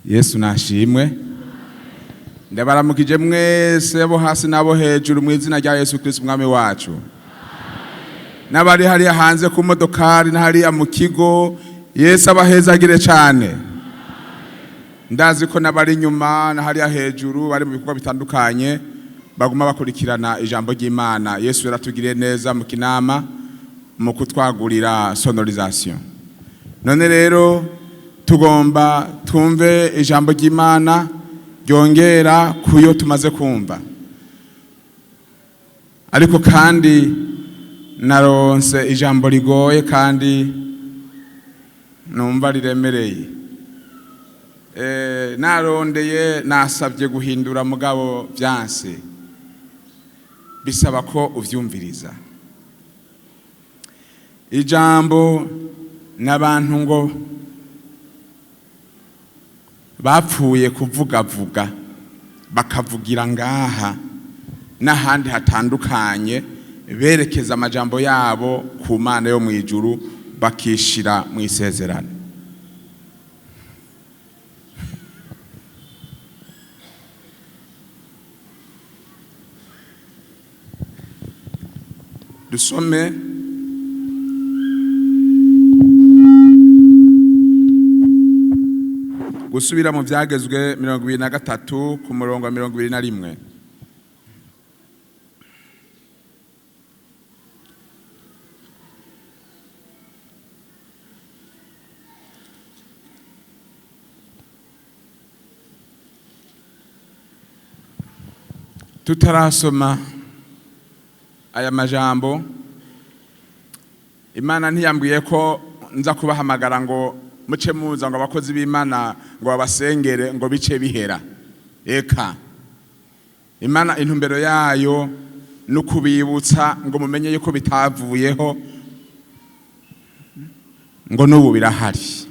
Yesu nashimwe. Ndabaramukije mwese abo hasi n'abo hejuru mu izina rya Yesu Kristo umwami wacu. N'abari hariya hanze ku modokari na hariya mu kigo, Yesu abahezagire cyane. Ndazi ko n'abari inyuma na hariya hejuru bari mu bikorwa bitandukanye baguma bakurikirana ijambo ry'Imana. Yesu yaratugiriye neza mu kinama mu kutwagurira sonorisation. None rero tugomba twumve ijambo ry'Imana ryongera kuyo tumaze kumva. Ariko kandi naronse ijambo rigoye kandi numva riremereye. Narondeye nasabye guhindura mugabo byanse. Bisaba ko uvyumviriza. Ijambo n'abantu ngo bapfuye kuvugavuga bakavugira ngaha n'ahandi hatandukanye berekeza amajambo yabo ku Mana yo mu ijuru bakishira mu isezerano. Dusome gusubira mu byagezwe 23 ku murongo wa 21. Tutarasoma aya majambo, Imana ntiyambwiye ko nza kubahamagara ngo muce muza ngo abakozi b'Imana ngo babasengere ngo bice bihera. Eka Imana intumbero yayo nukubibutsa ngo mumenye yuko bitavuyeho, ngo n'ubu birahari.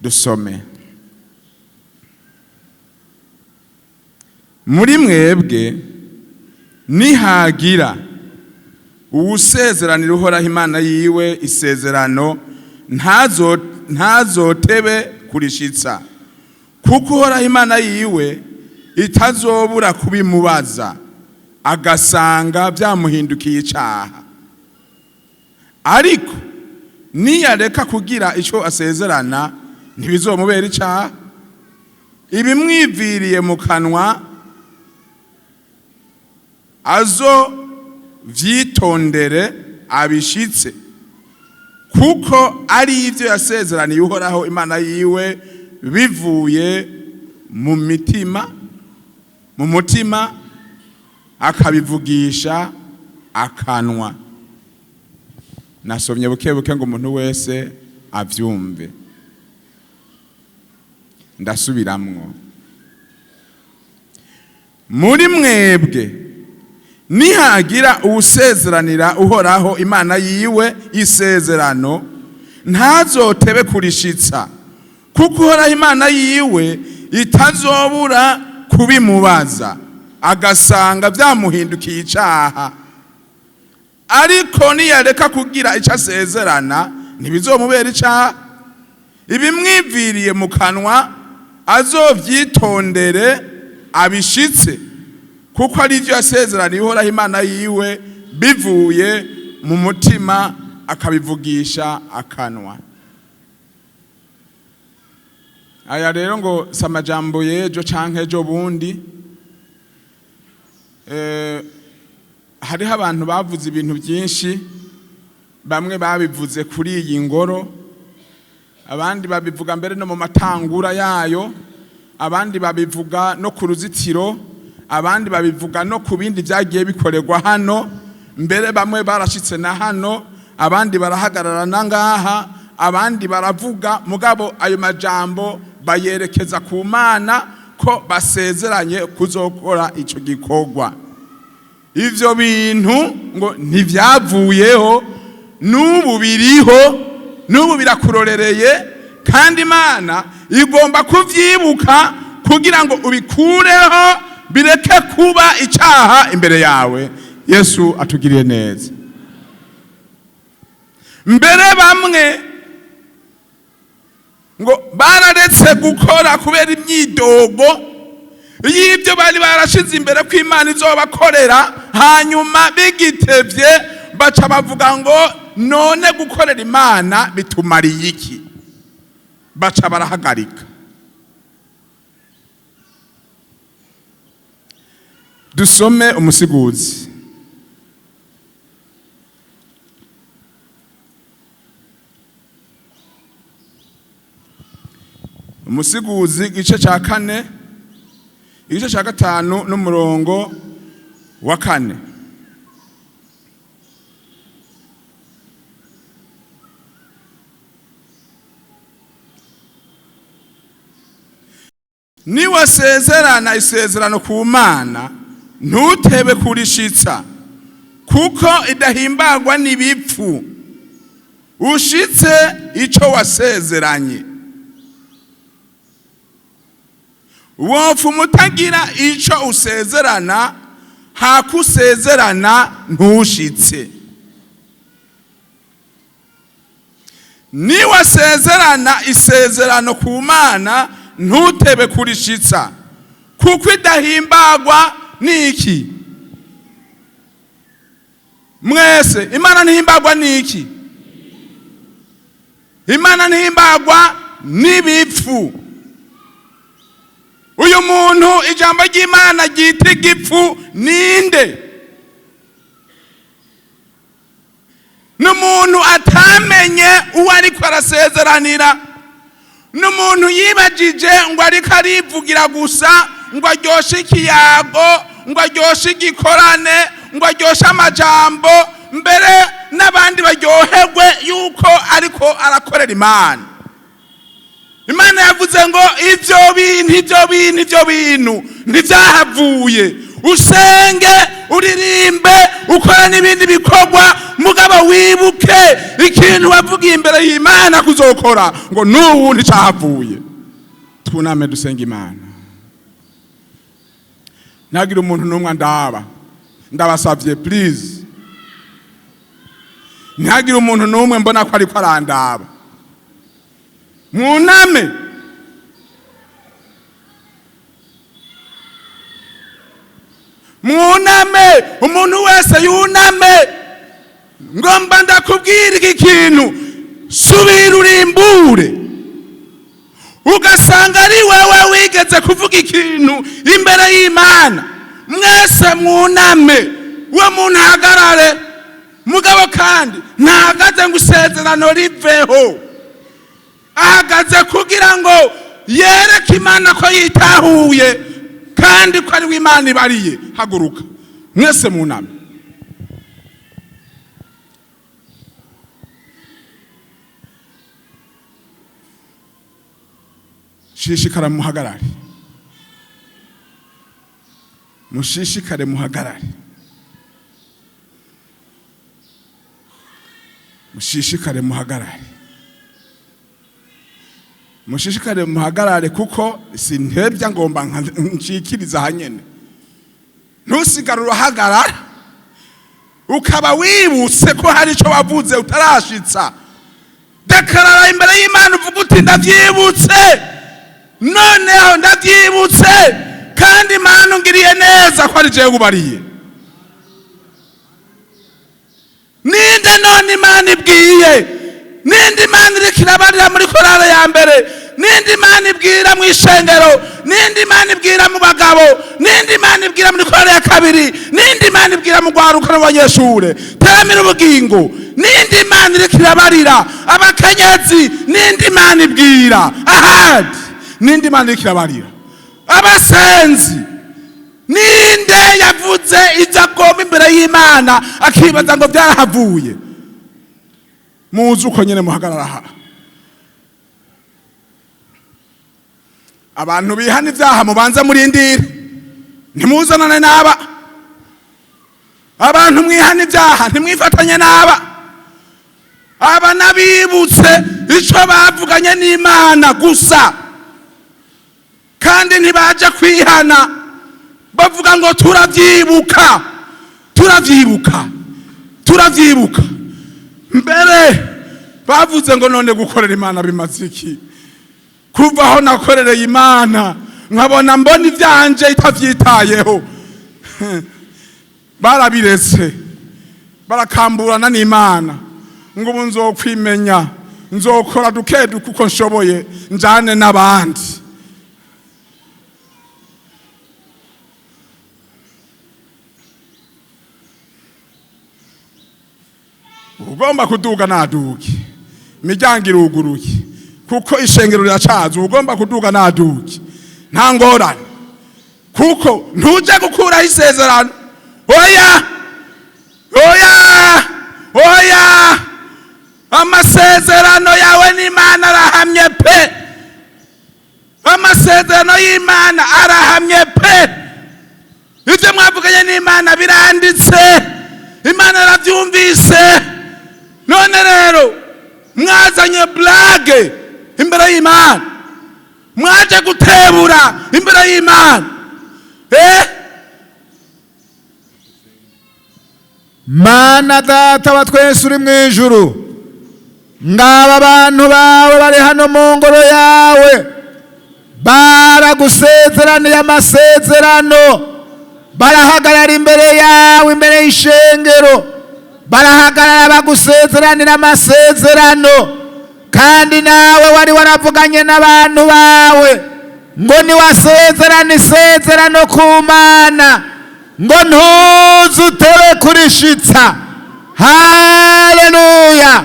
Dusome. Muri mwebwe nihagira uwusezeranira Uhoraho Imana yiwe isezerano, ntazotebe kurishitsa, kuko Uhoraho Imana yiwe itazobura kubimubaza, agasanga byamuhindukiye icaha. Ariko niyareka kugira ico asezerana, ntibizomubera icaha. Ibimwiviriye mu kanwa azo vyitondere abishitse, kuko ari ivyo yasezeraniye Uhoraho Imana yiwe bivuye mu mitima, mu mutima akabivugisha akanwa. Nasomye buke buke ngo umuntu wese avyumve. Ndasubiramwo. Muri mwebwe nihagira uwusezeranira Uhoraho Imana yiwe isezerano, ntazotebe kurishitsa, kuko Uhoraho Imana yiwe itazobura kubimubaza, agasanga byamuhindukiye icaha. Ariko niyareka kugira ico asezerana, ntibizomubera icaha. Ibimwiviriye mu kanwa azovyitondere abishitse, kuko ari ivyo yasezeraniye Uhoraho Imana yiwe bivuye mu mutima akabivugisha akanwa. Aya rero ngo si amajambo y'ejo canke ejo bundi. Hariho abantu bavuze ibintu byinshi, bamwe babivuze kuri iyi ngoro, abandi babivuga mbere no mu matangura yayo, abandi babivuga no ku ruzitiro, abandi babivuga no ku bindi byagiye bikorerwa hano. Mbere bamwe barashitse na hano, abandi barahagarara na ngaha, abandi baravuga, mugabo ayo majambo bayerekeza ku Mana ko basezeranye kuzokora ico gikorwa. Ivyo bintu ngo ntivyavuyeho, n'ubu biriho, n'ubu birakurorereye, kandi Imana igomba kuvyibuka kugira ngo ubikureho, bireke kuba icaha imbere yawe. Yesu atugiriye neza. Mbere bamwe Ngo bararetse gukora kubera imyidogo y'ibyo bari barashize imbere ko Imana izobakorera. Hanyuma bigitevye, baca bavuga ngo: "None gukorera Imana bitumariye iki?" Baca barahagarika. Dusome Umusiguzi, Umusiguzi igice cya 4, igice cya 5 n'umurongo wa 4. Niwasezerana isezerano ku Mana, ntutebe kurishitsa, kuko idahimbagwa n'ibipfu. Ushitse ico wasezeranye. Wopfa umutagira ico usezerana, hakusezerana ntushitse. Niwasezerana isezerano ku Mana, ntutebe kurishitsa, kuko idahimbagwa niki? Mwese, Imana ntihimbagwa niki? Imana ntihimbagwa n'ibipfu. Uyu muntu ijambo ry'Imana ryita igipfu ninde? Ni umuntu atamenye uwo ariko arasezeranira, ni umuntu yibagije ngo ariko arivugira gusa, ngo aryoshe ikiyago, ngo aryoshe igikorane, ngo aryoshe amajambo, mbere n'abandi baryoherwe yuko ariko arakorera Imana. Imana yavuze ngo ibyo bintu, ibyo bintu, ibyo bintu ntibyahavuye. Usenge, uririmbe, ukora n'ibindi bikorwa, mugabo wibuke ikintu wavugiye imbere y'Imana kuzokora, ngo n'ubu nticyahavuye. Twuname dusenga Imana. Ntagire umuntu n'umwe ndaba, ndabasabye, please, ntihagire umuntu n'umwe mbona ko ariko arandaba. Mwuname. Mwuname, umuntu wese yuname. Ngomba ndakubwira iki kintu: subira urimbure, ugasanga ari wewe wigeze kuvuga ikintu imbere y'Imana. Mwese mwuname. Uwo muntu ahagarare, mugabo kandi ntahagaze ngo isezerano riveho, ahagaze kugira ngo yereke Imana ko yitahuye kandi ko ari we Imana ibariye. Haguruka, mwese muname. Shishikara muhagarare, mushishikare muhagarare, mushishikare muhagarare, mushishikare muhagarare, kuko sintebya, ngomba nshikiriza hanyene. Ntusigare urahagarara ukaba wibutse ko hari icyo wavuze utarashitsa. Dekarara imbere y'Imana, uvuga uti: "Ndabyibutse, noneho ndabyibutse, kandi Imana ungiriye neza ko ari jewe ubariye." Ninde none Imana ibwiye? Ninde Imana iriko irabarira muri korale ya mbere? Ninde Imana ibwira mu ishengero? Ninde Imana ibwira mu bagabo? Ninde Imana ibwira muri korale ya kabiri? Ninde Imana ibwira mu rwaruka n'abanyeshure teramira ubugingo? Ninde Imana iriko irabarira? Abakenyezi, ninde Imana ibwira ahandi? Ninde Imana iriko irabarira? Abasenzi, ninde yavuze ibyo agomba imbere y'Imana akibaza ngo byarahavuye? Muzi uko nyine muhagarara aha. Abantu bihana ibyaha, mubanze murindire, ntimuzanane n'aba. Abantu mwihana ibyaha, ntimwifatanye n'aba. Aba n'abibutse icyo bavuganye n'Imana gusa, kandi ntibaje kwihana. Bavuga ngo: "Turabyibuka, turabyibuka, turabyibuka." Mbere bavuze ngo: "None gukorera Imana bimaze iki?" Kuva aho nakorereye Imana nkabona mbona ivyanje itavyitayeho, barabiretse, barakamburana n'Imana ngo ubu nzokwimenya, nzokora duke duke uko nshoboye, njane n'abandi. Ugomba kuduga naduge, imiryango iruguruye kuko ishengero riracaza. Ugomba kuduga naduge, nta ngorane, kuko ntuje gukuraho isezerano. Oya, oya, oya, amasezerano yawe n'Imana arahamye pe, amasezerano y'Imana arahamye pe. Ibyo mwavuganye n'Imana biranditse, Imana yarabyumvise. None rero mwazanye blague imbere y'Imana, mwaje gutebura imbere y'Imana. Mana Data wa twese uri mu ijuru, ngaba abantu bawe bari hano mu ngoro yawe baragusezeraniye amasezerano, barahagarara imbere yawe, imbere y'ishengero, barahagarara bagusezeranira amasezerano. Kandi nawe wari waravuganye n'abantu bawe ngo niwasezerana isezerano ku Mana ngo ntuzutebe kurishitsa. Haleluya!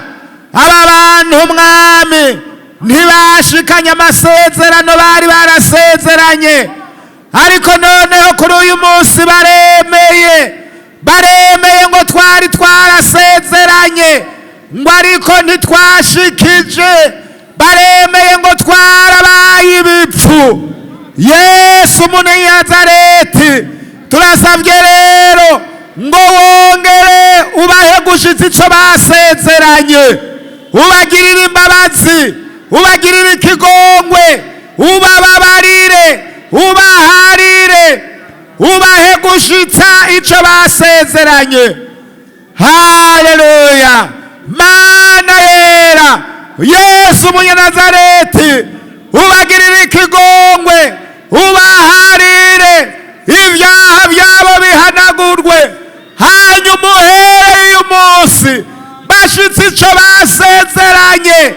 Aba bantu Mwami ntibashikanye amasezerano bari barasezeranye, ariko noneho kuri uyu munsi baremeye, baremeye ngo twari twarasezeranye ngo ariko ntitwashikije, baremeye ngo twarabaye ibipfu. Yesu Umunyanazareti, turasabye rero ngo wongere ubahe gushitsa ico basezeranye, ubagirire imbabazi, ubagirire ikigongwe, ubababarire, ubaharire, ubahe gushitsa ico basezeranye. Haleluya! Mana yera, Yesu Umunyanazareti, ubagirire ikigongwe, ubaharire ibyaha byabo bihanagurwe, hanyuma uhereye uyu munsi bashitse ico basezeranye.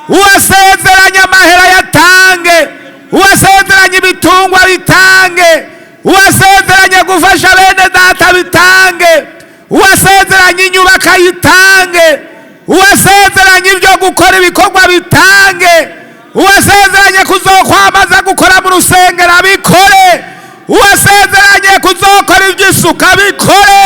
Uwasezeranye amahera yatange, uwasezeranye ibitungwa bitange, uwasezeranye gufasha bene data bitange, uwasezeranye inyubako ayitange, uwasezeranye ibyo gukora ibikorwa bitange, uwasezeranye kuzokwamaza gukora mu rusengero abikore, uwasezeranye kuzokora iby'isuku abikore,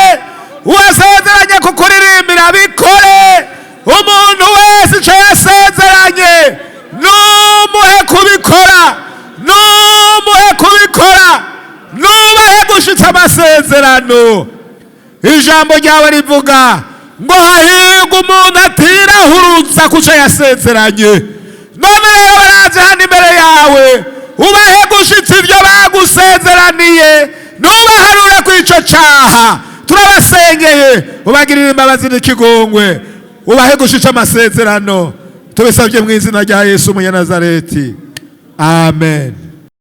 uwasezeranye kukuririmbira abikore. Umuntu wese ico yasezeranye numuhe kubikora, numuhe kubikora, nubahe gushitsa amasezerano. Ijambo ryawe rivuga ngo hahirwa umuntu atirahurutsa kuco yasezeranye. None rero baraje hano imbere yawe, ubahe gushitsa ibyo bagusezeraniye, nubaharure kw'ico caha. Turabasengeye, ubagirire imbabazi n'ikigongwe, ubahe gushitsa amasezerano. Tubisabye mu izina rya Yesu Umunyanazareti, amen.